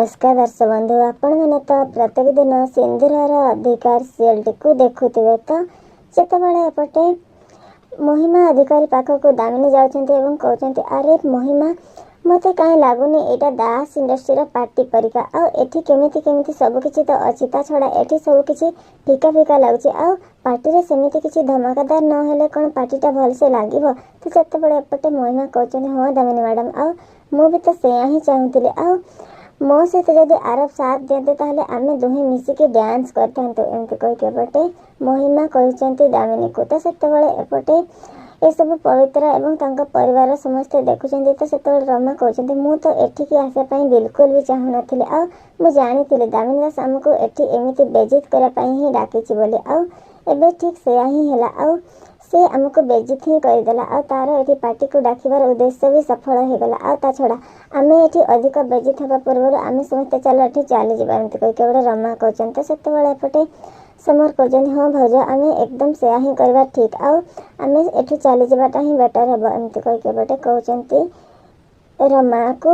ନମସ୍କାର ଦର୍ଶକ ବନ୍ଧୁ, ଆପଣମାନେ ତ ପ୍ରତ୍ୟେକ ଦିନ ସିନ୍ଦୁରର ଅଧିକାର ସିରିଏଲଟିକୁ ଦେଖୁଥିବେ। ତ ଯେତେବେଳେ ଏପଟେ ମହିମା ଅଧିକାରୀ ପାଖକୁ ଦାମିନୀ ଯାଉଛନ୍ତି ଏବଂ କହୁଛନ୍ତି, "ଆରେ ମହିମା, ମୋତେ କାହିଁ ଲାଗୁନି ଏଇଟା ଦାସ ଇଣ୍ଡଷ୍ଟ୍ରିର ପାର୍ଟି ପରିକା। ଆଉ ଏଠି କେମିତି କେମିତି ସବୁକିଛି ତ ଅଛି, ତା ଛଡ଼ା ଏଠି ସବୁକିଛି ଫିକା ଫିକା ଲାଗୁଛି। ଆଉ ପାର୍ଟିରେ ସେମିତି କିଛି ଧମାକାଦାର ନହେଲେ କ'ଣ ପାର୍ଟିଟା ଭଲସେ ଲାଗିବ?" ତ ସେତେବେଳେ ଏପଟେ ମହିମା କହୁଛନ୍ତି, "ହଁ ଦାମିନୀ ମ୍ୟାଡ଼ାମ୍, ଆଉ ମୁଁ ବି ତ ସେଇଆ ହିଁ ଚାହୁଁଥିଲି। ଆଉ ମୋ ସହିତ ଯଦି ଆରବ ସାଥ ଦିଅନ୍ତେ, ତାହେଲେ ଆମେ ଦୁହେଁ ମିଶିକି ଡ୍ୟାନ୍ସ କରିଥାନ୍ତୁ।" ଏମିତି କହିକି ଏପଟେ ମହିମା କହୁଛନ୍ତି ଦାମିନୀକୁ। ତ ସେତେବେଳେ ଏପଟେ ଏସବୁ ପବିତ୍ର ଏବଂ ତାଙ୍କ ପରିବାର ସମସ୍ତେ ଦେଖୁଛନ୍ତି। ତ ସେତେବେଳେ ରମା କହୁଛନ୍ତି, "ମୁଁ ତ ଏଠିକି ଆସିବା ପାଇଁ ବିଲକୁଲ ବି ଚାହୁଁନଥିଲି। ଆଉ ମୁଁ ଜାଣିଥିଲି ଦାମିନୀ ଦାସ ଆମକୁ ଏଠି ଏମିତି ବେଜିତ କରିବା ପାଇଁ ହିଁ ଡାକିଛି ବୋଲି। ଆଉ ଏବେ ଠିକ୍ ସେୟା ହିଁ ହେଲା। ଆଉ ସେ ଆମକୁ ବେଜିତ ହିଁ କରିଦେଲା ଆଉ ତାର ଏଠି ପାର୍ଟିକୁ ଡାକିବାର ଉଦ୍ଦେଶ୍ୟ ବି ସଫଳ ହେଇଗଲା। ଆଉ ତା ଛଡ଼ା ଆମେ ଏଠି ଅଧିକ ବେଜିତ ହେବା ପୂର୍ବରୁ ଆମେ ସମସ୍ତେ ଚାଲ ଏଠି ଚାଲିଯିବା।" ଏମିତି କହିକି ଗୋଟେ ରମା କହୁଛନ୍ତି। ତ ସେତେବେଳେ ଏପଟେ ସମର କହୁଛନ୍ତି, "ହଁ ଭାଉଜ, ଆମେ ଏକଦମ ସେୟା ହିଁ କରିବା ଠିକ୍। ଆଉ ଆମେ ଏଠୁ ଚାଲିଯିବାଟା ହିଁ ବେଟର୍ ହେବ।" ଏମିତି କହିକି ଏପଟେ କହୁଛନ୍ତି ରମାକୁ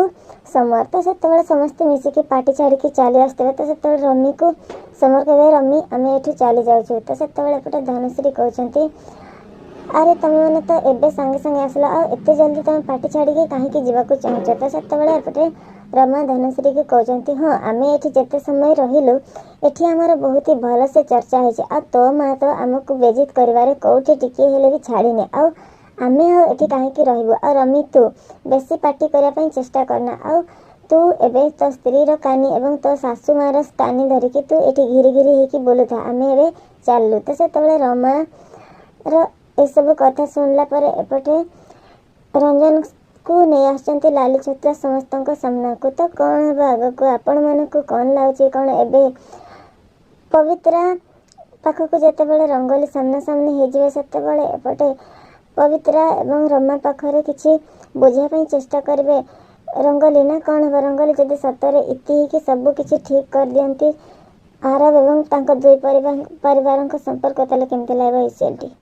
ସମର। ତ ସେତେବେଳେ ସମସ୍ତେ ମିଶିକି ପାର୍ଟି ଛାଡ଼ିକି ଚାଲି ଆସିଥିବେ। ତ ସେତେବେଳେ ରମିକୁ ସମର କହିବେ, "ରମି, ଆମେ ଏଠୁ ଚାଲି ଯାଉଛୁ।" ତ ସେତେବେଳେ ଏପଟେ ଧନଶ୍ରୀ କହୁଛନ୍ତି, "ଆରେ, ତମେମାନେ ତ ଏବେ ସାଙ୍ଗେ ସାଙ୍ଗେ ଆସିଲ, ଆଉ ଏତେ ଜଲ୍ଦି ତମେ ପାର୍ଟି ଛାଡ଼ିକି କାହିଁକି ଯିବାକୁ ଚାହୁଁଛ?" ତ ସେତେବେଳେ ଏପଟେ ରମା ଧନଶ୍ରୀକି କହୁଛନ୍ତି, "ହଁ, ଆମେ ଏଠି ଯେତେ ସମୟ ରହିଲୁ, ଏଠି ଆମର ବହୁତ ହି ଭଲସେ ଚର୍ଚ୍ଚା ହେଇଛି। ଆଉ ତୋ ମା ତ ଆମକୁ ବେଜିତ କରିବାରେ କେଉଁଠି ଟିକିଏ ହେଲେ ବି ଛାଡ଼ିନି। ଆଉ ଆମେ ଆଉ ଏଠି କାହିଁକି ରହିବୁ? ଆଉ ରମି, ତୁ ବେଶୀ ପାର୍ଟି କରିବା ପାଇଁ ଚେଷ୍ଟା କରନା। ଆଉ ତୁ ଏବେ ତୋ ସ୍ତ୍ରୀର କାନି ଏବଂ ତୋ ଶାଶୁ ମାର କାନି ଧରିକି ତୁ ଏଠି ଘିରି ଘିରି ହେଇକି ବୁଲୁଥା। ଆମେ ଏବେ ଚାଲିଲୁ।" ତ ସେତେବେଳେ ରମାର ଏସବୁ କଥା ଶୁଣିଲା ପରେ ଏପଟେ ରଞ୍ଜନକୁ ନେଇ ଆସୁଛନ୍ତି ଲାଲି ଛତୁଆ ସମସ୍ତଙ୍କ ସାମ୍ନାକୁ। ତ କ'ଣ ହେବ ଆଗକୁ? ଆପଣମାନଙ୍କୁ କ'ଣ ଲାଗୁଛି? କ'ଣ ଏବେ ପବିତ୍ରା ପାଖକୁ ଯେତେବେଳେ ରଙ୍ଗୋଲି ସାମ୍ନାସାମ୍ନି ହେଇଯିବେ, ସେତେବେଳେ ଏପଟେ ପବିତ୍ରା ଏବଂ ରମା ପାଖରେ କିଛି ବୁଝିବା ପାଇଁ ଚେଷ୍ଟା କରିବେ ରଙ୍ଗୋଲି, ନା କ'ଣ ହେବ? ରଙ୍ଗୋଲି ଯଦି ସତରେ ଇତି ହେଇକି ସବୁ କିଛି ଠିକ୍ କରିଦିଅନ୍ତି ଆରବ ଏବଂ ତାଙ୍କ ଦୁଇ ପରିବାରଙ୍କ ସମ୍ପର୍କ, ତାହେଲେ କେମିତି ଲାଗିବ ଏଇ ସିରିଏଲଟି?